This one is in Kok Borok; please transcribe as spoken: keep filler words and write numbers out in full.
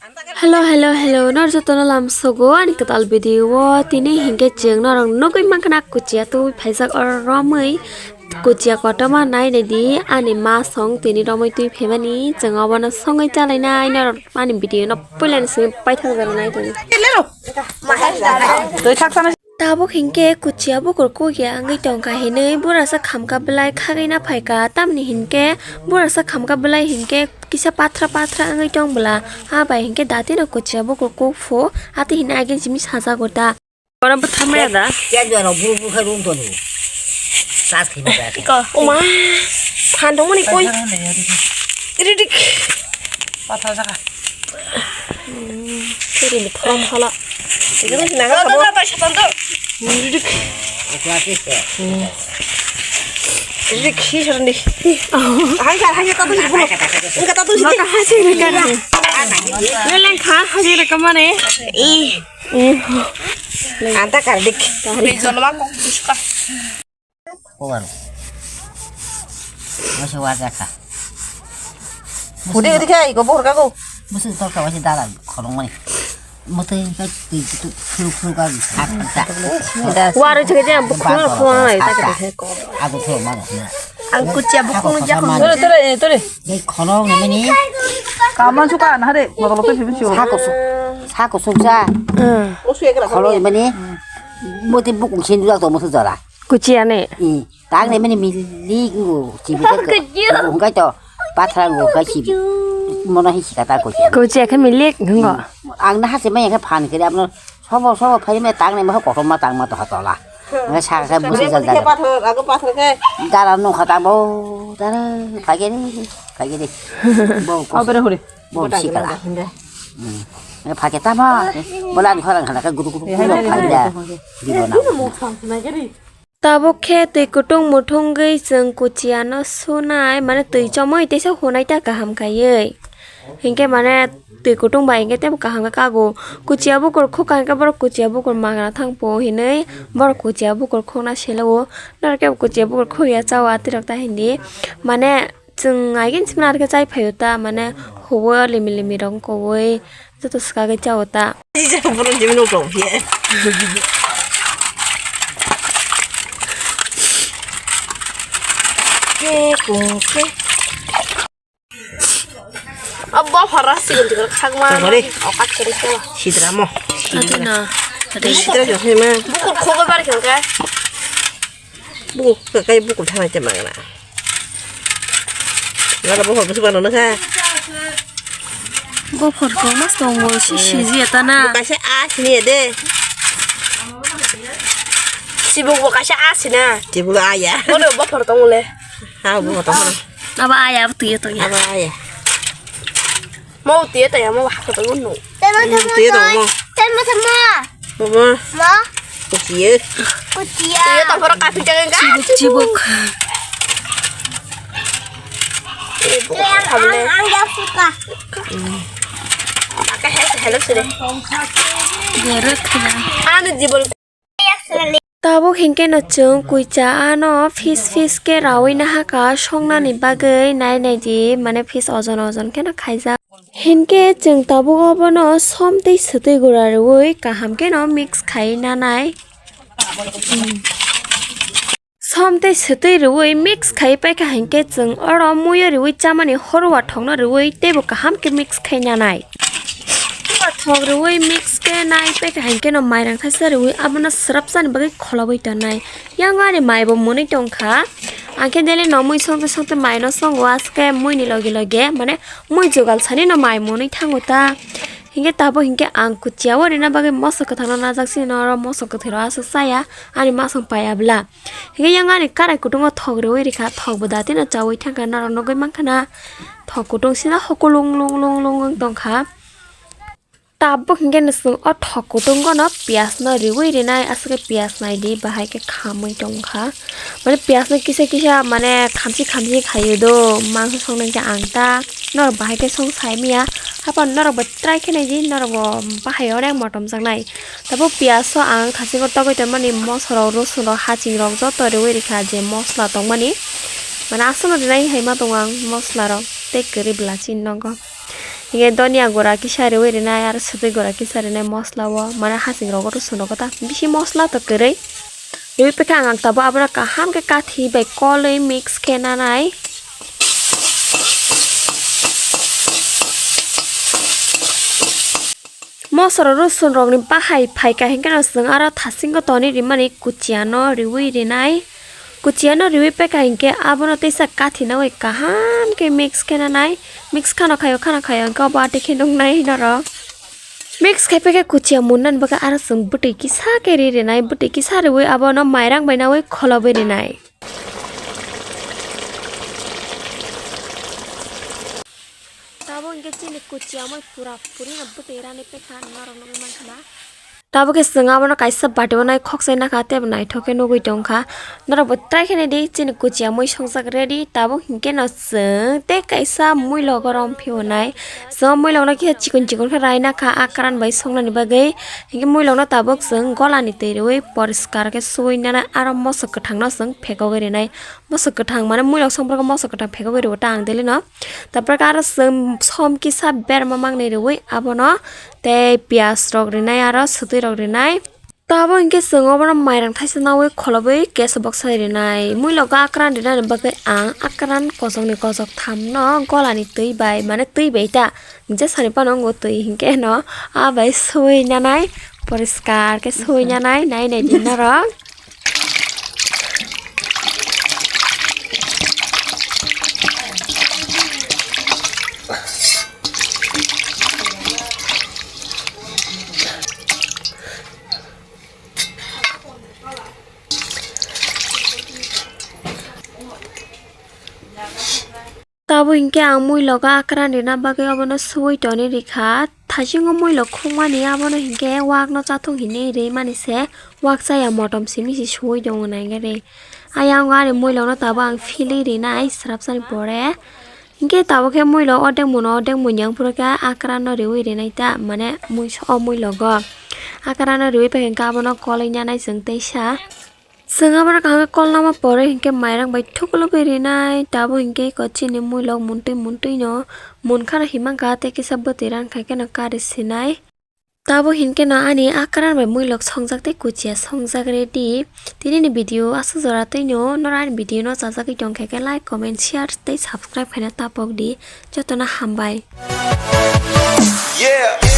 Hello, hello, hello, nor jotono lamsogo ani kwtal video o. Tini hinkhe chwng norok nugwi mankha na kuchia twi phaijak oro romwi. Kuchia kotorma nai naidi ani ma song tini romwi twi phaimani. Chwng obono songwi chalainai norok ani video no puilani simi paithak jora nai tongdi. Tabuk hinkhe kuchia bukur kukya wngwi tongkha hinwi burasa khamkha bwlai khagwina phaikha, tamni hinkhe burasa khamkha bwlai hinkhe kisa pathra pathra wngwi tong bwla, abai hinkhe datino kuchia bukur kukphu ati hinwi agin simi sajago ta. Oro bwtha maya da? Kya jora buru buru khai rung toni. Sas khai maya. Oma, phan dongmani koi. Ridik. Pathra jaga. Kiri ni thorom phala. Ini masih nangkap apa? Ridik. Ridik, hi sir ni. Hai, hai, hai, tatu sih, bulu. Enggak, tatu sih. Maka hasil kan. Leleng kha, hasil ke mana? Ih. Ih. Anta kardik. Kardik. Kobar. Masa waja kha. Udah, udah, kayak, gue bohor kaku. Masa tau kau masih dalam, kolong mana? Masa ini kan di itu flu flu kan, apa tak? Waru cek aja, bukung, bukung, tak ada. Aku tuh mana? Aku kuchia bukung aja, aku. Tore, tore, tore. Di kolong mana ni? Kaman suka, nah, deh, botol itu sih, sih. Sako su, sako su sa. Kolong mana ni? Mesti bukung sini dulu atau mesti jalan. Kuchia ni. Ih, tang ni mani milik ngo, chibu ke. Kuchia. Ngo kai to, pathra ngo kai chibu. Mono hi sika ta kuchia. Kuchia ke milik ngo. Ang na hase mai ke phan kiri abno sobo sobo phai me tang ni ma kosom ma tang ma to hatola. Nga sa ke musi jal jal. Pathra, aku pathra ke. Dara no khata bo, dara, phai ke ni, phai ke ni. Bo ko. Abere hore. Bo sika la. Phai ke ta ma. Bola ni khorang khana ka gudu gudu gudu phai da. Di bo na. Tabuk khe twi kutung muthungwi chwng kuchiano sunai, mane twi chomwi teisa hunai ta kaham khaiwi. Hinkhe mane twi kutung bai hinkhe teibo kaham khe kago. Kuchia bukur khukha hinkhe borok kuchia bukur magna thangpo hinwi borok kuchia bukur khukna selo o. Norok khe kuchia bukur khukya chao atirok ta hindi. Mane Chwng agin simna arke chai phaio ta, mane hubo limi limi rok kowoi joto swkagwi chao ta. Jijak borok jimino tong phiya. Ke kung ke. Abo phara sigon sigon khakma. Tongori. Okat kiri kela. Sidramo. Ati na. Sitra jok hema. Bukur khogo bar khe. Bukur kai bukur thanai te mangna. Lada bohor bwswk mano nokha. Bohor ko mas tongo si siji eta na. Bo kaisa a sini de. Sibuk bo kaisa a sina. Sibuk a ya. Bodo bohor tongo le. Ha bo to. Aba a ya twi to ya. Aba a ya. Mau twi to ya mau ha to no. Twi to mo. Twi mo. Mama. Ma? Kuchia. Kuchia. Iya, tak pernah kasih jangan kan? Cibuk, cibuk. Eh, bukan kabel. Ang, ang, ang, suka. Pakai help, help sini. Gerek ya. Anu jibol. Tabuk hinkhe no chwng kuicha ano fis fis khe raui nahaka songnani bagwi nai nai di, mane fis ojon ojon khe no khaijak. Hinkhe chwng tabuk obono som tei swtwi gura rwui kaham kheno mix khai nanai. Som tei swtwi rwui mix khai paikha hinkhe chwng oro muiyo rwui chamani horwa thokno rwui teibo kaham khe mix khai nanai. Horwa thok rwui mix khe nai paikha hinkheno mairang thaisa rwui abono swrapsani bagwi kholobwi tonai. Yang ani mai bo mwnwi tongkha. Ang khe daily no mui songte songte mai no songo, aske mui ni loge loge mane mui jogal sani no mai mwnwi thango ta. Hinkhe tabuk hinkhe ang kuchia o rina bagwi moso kwthang no najak sini no oro moso kwthwi rok aswk chaya ani masong paya bwla. Hinkhe yang ani karai kutung o thok rwui rikha, thok bo dati no chaui thangkha norok nugui mankha na thok kutung sina hokulung lung lung lung wng tongkha. Tabuk hinkhe no chwng o thok kutung gono piyaj no riui rinai, aswk khe piyaj nai di, bahai khe khamui tongkha. Mane piyaj no kisa kisa mane khamsi khamsi khaio do, mangsa songnai khe ang ta norok bahai khe song sai manya. Haphano norok bo try khe nai di, norok bo bahai onek motom jaknai. Tabuk piyaj o ang thasingo togwi tongmani mosla rok, rosun rok, haching rok joto riui rikha, je mosla tongmani mane aswkno rinai hai ma tongo ang mosla rok tei kwrwi bwla chini nogo. Hinkhe donia gora kisa riwi rinai aro swtwi gora kisa rinai mosla o, mane hasing rogo rwsong rogo ta bisi mosla to kwrwi. Riwi pekha ang tabuk abono kaham khe kathi bai kolwi mix khe nanai. Mosoro rwsong rokni bahai phaikha hinkhe no chwng aro thasingo toni rimani kuchiano riwi rinai. Kuchiano riwi pekha hinkhe abono teisa kathi nawi kaham khe mix khe nanai. Mix khano khaio, khano khaio hinkhe obo atwi khe nuknai norok. Mix khai pekha kuchia munnani bagwi aro chwng bwtwi kisa khe ri rinai. Bwtwi kisa riwi abono mairang bai nawi kholobwi rinai. Tabuk hinkhe chini kuchiamoi pura puri no bwtwi rani pekha norok nugwi mankha na. Tabuk khe chwng abono kaisa bati o nai khokchai nakha tei bo naithok khe nugwi tongkha. Norok bo try khe naidi chini kuchiamoi songjak ready. Tabuk hinkhe no chwng tei kaisa muilogo rom phiyonai. Chwng muilokno khe chikon chikon khe rai nakha akran bai songnani bagwi. Hinkhe muilokno tabuk chwng golani twi riwi poriskar khe suwi nanai aro mosok kwthangno chwng phekogwi rinai. Mosok kwthang mane muilok songphorkhe mosok kwthang phekogwi rwo ta ang daily no. Tapore khe aro chwng som kisa berma mangnwi riwi abono tei piyaj rok rinai aro swtwi rok rinai. Tabuk hinkhe chwng obono mairang thaisa nawi kholobwi gas o boksai rinai. Muilogo akran rinani bagwi ang akran kosokni kosok thamno golani twi bai mane twi bai ta. Jesani phano wngo twi hinkhe no ah bai suwi nanai poriskar khe suwi nanai nai nai di norok. Tabuk hinkhe ang muilogo akran rina bagwi obono suwi toni rikha. Thaisingo muilok khukmani abono hinkhe wakno chathung hinwi rimani se, wak chaya motom simi se suwi tongo naikhe de. Ayang ani muilokno tabuk ang philwi rinai swrapsani pore. Hinkhe tabuk khe muilok ordek muno ordek muinyang phuru khe akrano riwi rinai ta, mane muiso o muilogo akrano riwi paikhai khe abono kolwi nanai chwng teisa. Chwng abono kaham khe kolnama pore hinkhe mairang bai thuklubwi rinai, tabuk hinkhe eko chini muilok muntwi muntwino munkhano himankha tei kisa bwtwi rankha kheno kari sinai. Tabuk hinkhe no ani akran bai muilok songjak tei kuchia songjak ready. Tini ni video aswk jora twino, noro ani video no chajagwi tongkha khe like, comment, share tei subscribe khaina tapok di. Jotono hambai. Yeah.